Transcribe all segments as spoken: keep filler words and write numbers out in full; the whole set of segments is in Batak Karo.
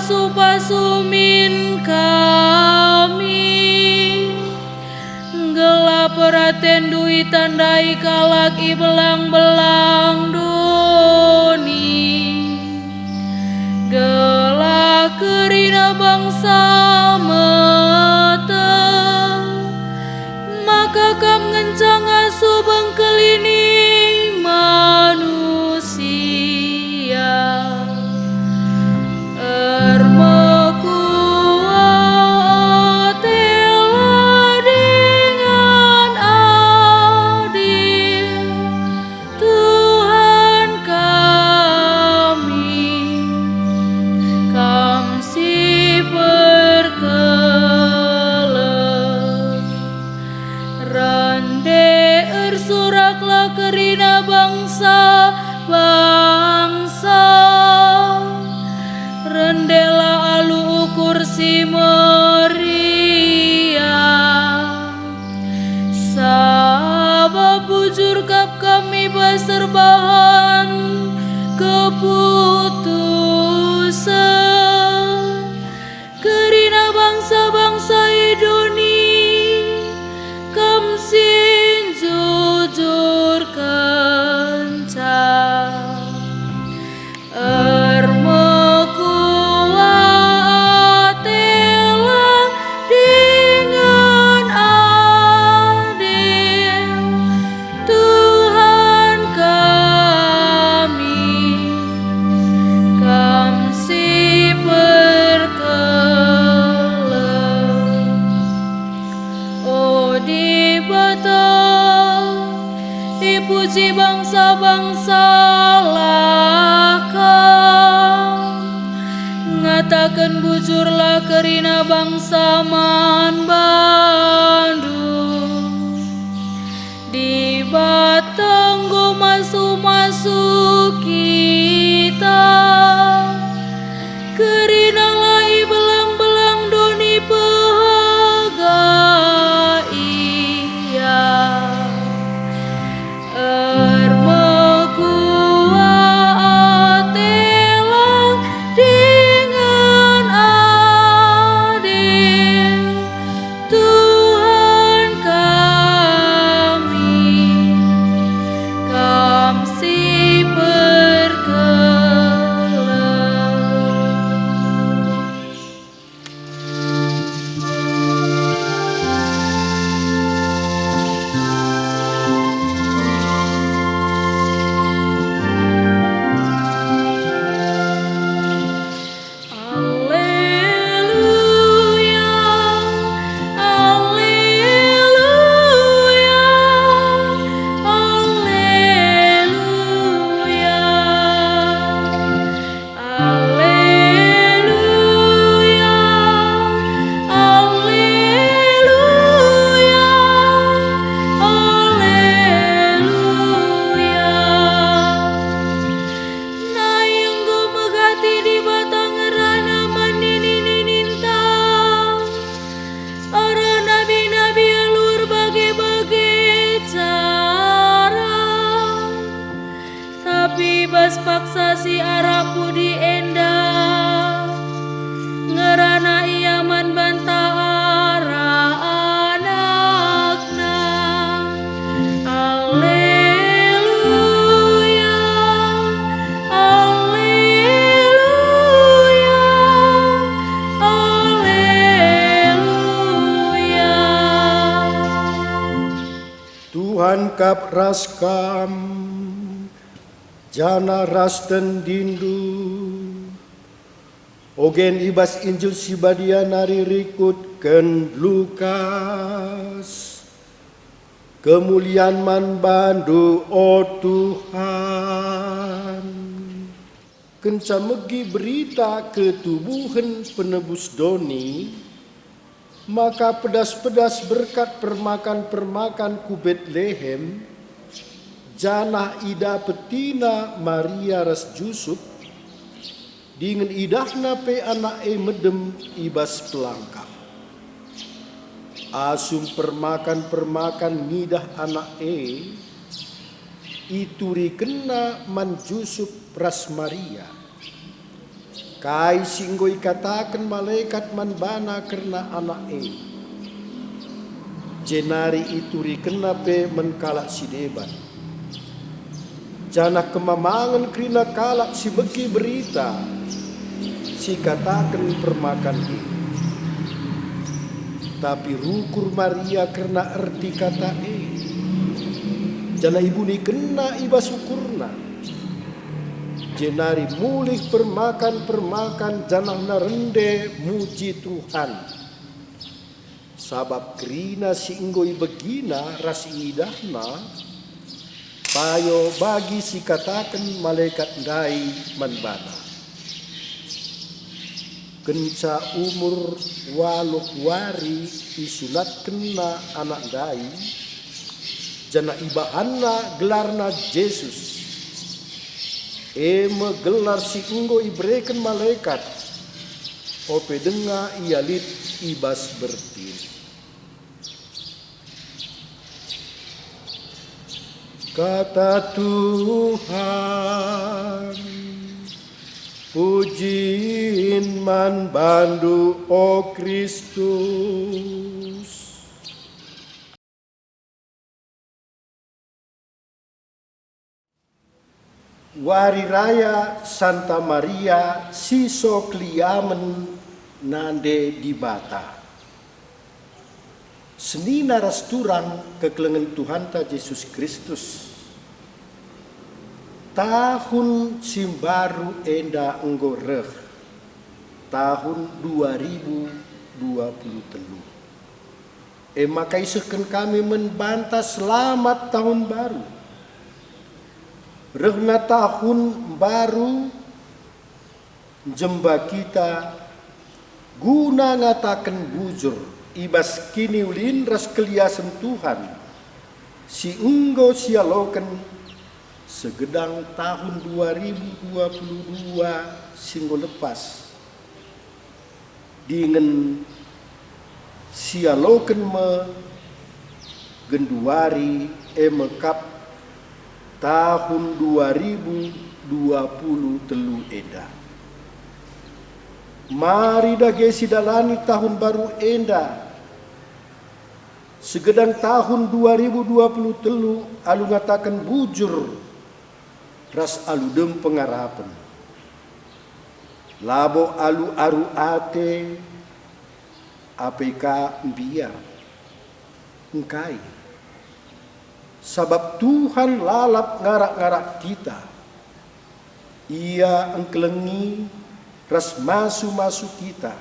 Pasu-pasu min kami, gelah peratenNdu itandai kalak i belang-belang doni, gelah kerina bangsa meteh, maka Kam ngenca ngasup bengkelini manusia. Ermekuah atelah dengan adil, Tuhan kami, Kam si perkeleh. Rende ersuraklah kerina bangsa-bangsa, rendelah alu ukur si meriah. Sabap bujur kap Kam i bas erbahan keputusen. Kerina bangsa-bangsa i doni, Kam si njujurkenca. Ermekuah atelah dingen adil, Tuhan kami, Kam si perkeleh. O Dibata, ipuji bangsa-bangsalah Kam. Ngataken bujurlah kerina bangsa man baNdu. Dibata enggo masu-masu kita, kerinalah i belang-belang doni pehga ia. Ermekuah atelah dingen adil, Tuhan kami, Kam si perkeleh. Alleluia, alleluia, alleluia. Alleluia, alleluia, alleluia. Nai enggo megati Dibata ngerana man nini-nininta, arah nabi-nabi alu erbage-bage cara. Tapi bas paksa si arah pudi enda, ngerana ia man banta arah AnakNa. Alleluia, alleluia, alleluia. Tuhan kap ras kam. Janah ras tendindu, ogen i bas Injil si Badia nari rikutken Lukas. Kemulian man baNdu, o Tuhan. Kenca megi berita ketubuhen Penebus doni, maka pedas-pedas berkat permakan-permakan ku Betlehem, janah idapetina Maria ras Jusup, dingen idahna pe anak e medem i bas pelangkah. Asum permakan-permakan ngidah anak e, iturikenna man Jusup ras Maria. Kai si enggo ikataken malekat man bana kerna Anak e, jenari iturikenna pe man kalak si deban. Janah kemamangen kerina kalak si begi berita si ikataken permakan e. Tapi rukur Maria kerna erti kata e, janah ibunikenna i bas ukurna. Jenari mulih permakan-permakan janahna rende muji Tuhan. Sabap kerina si enggo ibegina ras iidahna, payo bagi si ikataken malekat ndai man bana. Kenca umur waluh wari isunatkenna anak ndai, janah ibahanna gelarna Jesus, e me gelar si enggo ibereken malekat, ope denga ia lit i bas bertin. Kata Tuhan. Pujin man bandu, o Kristus. Wari Raya Santa Maria si so keliamen nande Dibata. Senina ras turang kekelengen Tuhanta Jesus Kristus, tahun si mbaru enda enggo reh, tahun dua ribu dua puluh telu. E maka isehken kami man banta selamat tahun baru. Rehna tahun mbaru njemba kita guna ngataken bujur i bas kiniulin ras keliasen Tuhan si enggo sialoken segedang tahun dua ribu dua puluh dua si enggo lepas. Dingen sialoken me genduari e me kap tahun dua ribu dua puluh telu enda. Mari dage sidalani tahun baru enda, segedang tahun dua ribu dua puluh telu alu ngataken bujur ras alu dem pengarapen. Labo alu aru ate, ape ka mbiar. Engkai? Sabap Tuhan lalap ngarak-ngarak kita. Ia engkelengi ras masu-masu kita.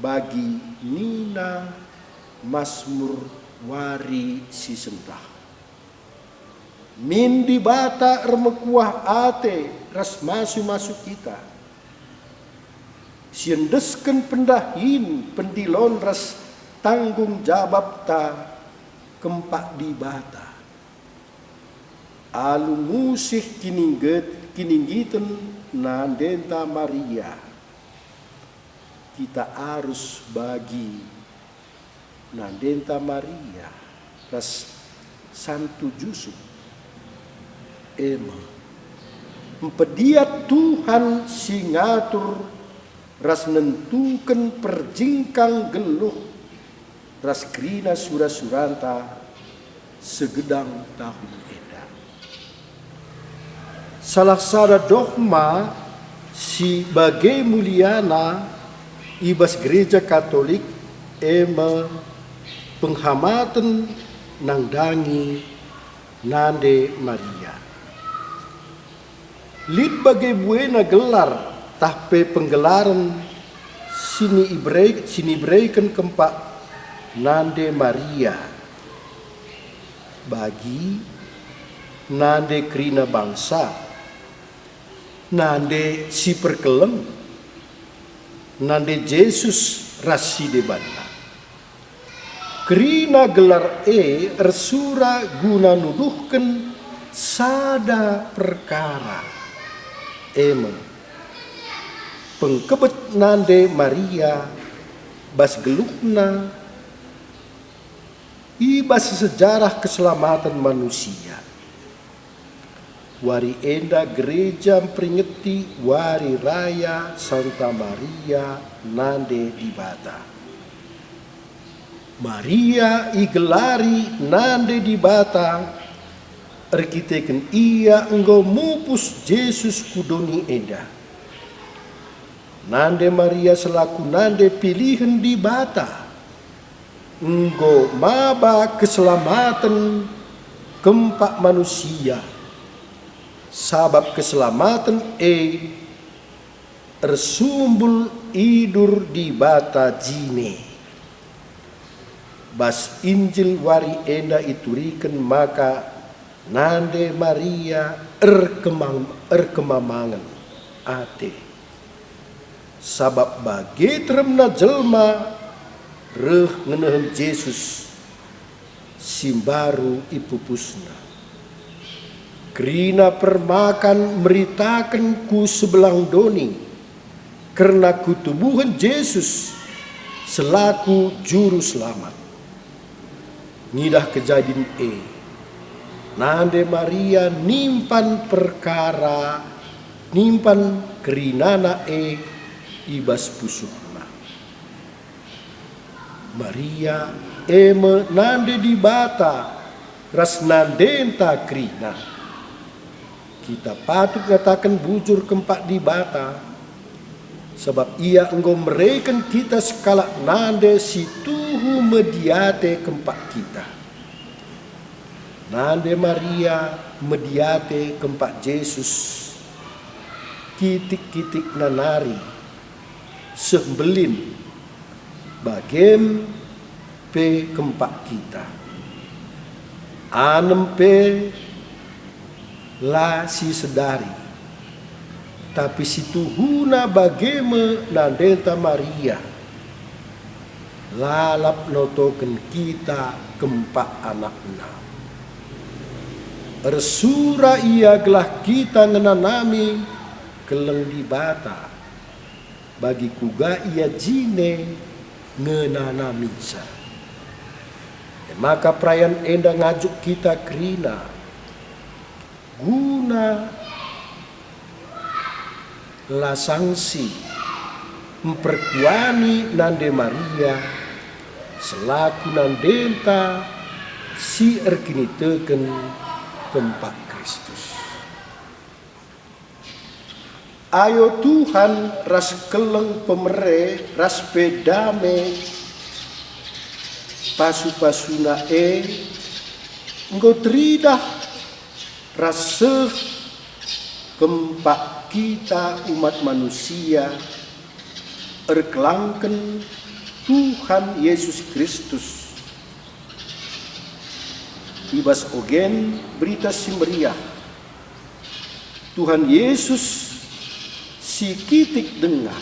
Bagi nina Masmur wari si sendah. Min Dibata ermekuah ate ras masu-masu kita, si endesken pendahin, pendilon ras tanggung jababta kempak Dibata. Alu musih kiningget-, kininggiten nandenta Maria, kita arus bagi nandenta Maria ras Santu Jusup. E me, mpediat Tuhan si ngatur ras nentuken perjingkang geluh ras kerina sura-suranta segedang tahun enda. Salah sada dogma si bage muliana i bas Gereja Katolik e me penghamaten nandangi nande Maria. Lit bage buena gelar tah pe penggelaren si niberei-, si nibereken kempak nande Maria. Bagi nande kerina bangsa, nande si perkeleng, nande Jesus ras si debanna. Kerina gelar e ersura guna nuduhken sada perkara, e me, pengkebet nande Maria bas geluhna i bas sejarah keselamaten manusia. Wari enda gereja mperingeti Wari Raya Santa Maria Nande Dibata. Maria igelari Nande Dibata erkiteken ia enggo mupus Jesus ku doni enda. Nande Maria selaku nande pilihen Dibata enggo maba keselamaten kempak manusia, sabap keselamaten e ersumbul idur Dibata jine. Bas Injil wari enda ituriken maka Nande Maria erkemang-, erkemamangen ate. Sabap bage teremna jelma reh ngenehen Jesus si mbaru ipupusna. Kerina permakan meritaken ku sebelang doni kerna ketubuhen Jesus selaku Juru Selamat. Ngidah kejadin e, Nande Maria nimpan perkara, nimpan kerinana e i bas pusuhna. Maria e me Nande Dibata ras nandenta kerina. Kita patut ngataken bujur kempak Dibata, sabap Ia enggo mereken kita sekalak nande si tuhu mediate kempak kita. Nande Maria mediate kempak Jesus, kitik-kitikna nari seh mbelin, bagem pe kempak kita. Anem pe la si sedari, tapi si tuhuna bage me nandenta Maria, lalap notoken kita kempak anakna. Ersura ia gelah kita ngenanami keleng Dibata, bagi kuga ia jine ngenanamisa. E maka perayan enda ngajuk kita kerina, guna lasangsi mperkuani Nande Maria selaku nandenta si erkiniteken kempak Kristus. Ayo Tuhan ras keleng pemere ras pe dame pasu-pasuna e enggo teridah ras seh kempak kita umat manusia erkelangken Tuhan Yesus Kristus. I bas ogen Berita Si Meriah, Tuhan Yesus si kitik denga,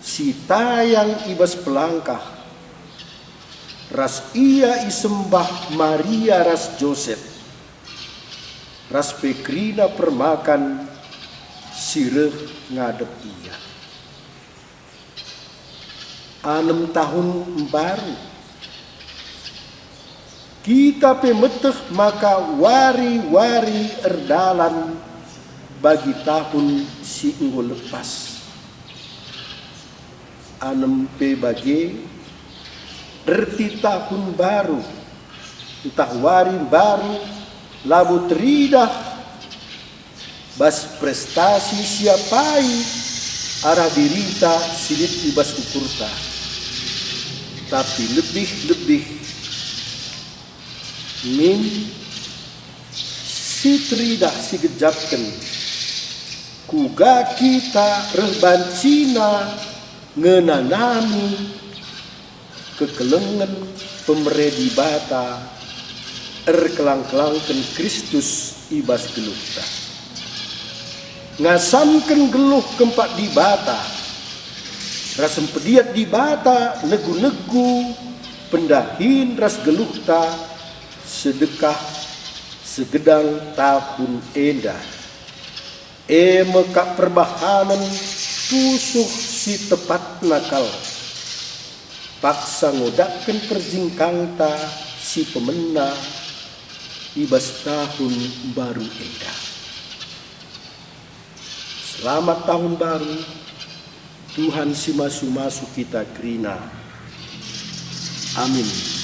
si tayang i bas pelangkah, ras Ia isembah Maria ras Josep, ras pe kerina permakan si reh ngadep Ia. Anem tahun mbaru. Kita pe meteh maka wari-wari erdalan bagi tahun si enggo lepas. Anem pe bage, erti tahun mbaru, ntah wari mbaru labo teridah bas prestasi si apai arah dirita si lit i bas ukurta, tapi lebih-lebih min si teridah si gejapken, kuga kita reh bancina ngenanami kekelengen pemere Dibata erkelang-kelangken Kristus i bas geluhta. Ngasamken geluh kempak Dibata, ras mpediat Dibata negu-negu pendahin ras geluhta sedekah segedang tahun enda. E me kap perbahanen pusuh si tepatna kal, paksa ngodakken perjingkangta si pemena i bas tahun mbaru enda. Selamat Tahun Baru, Tuhan si masu-masu kita kerina. Amin.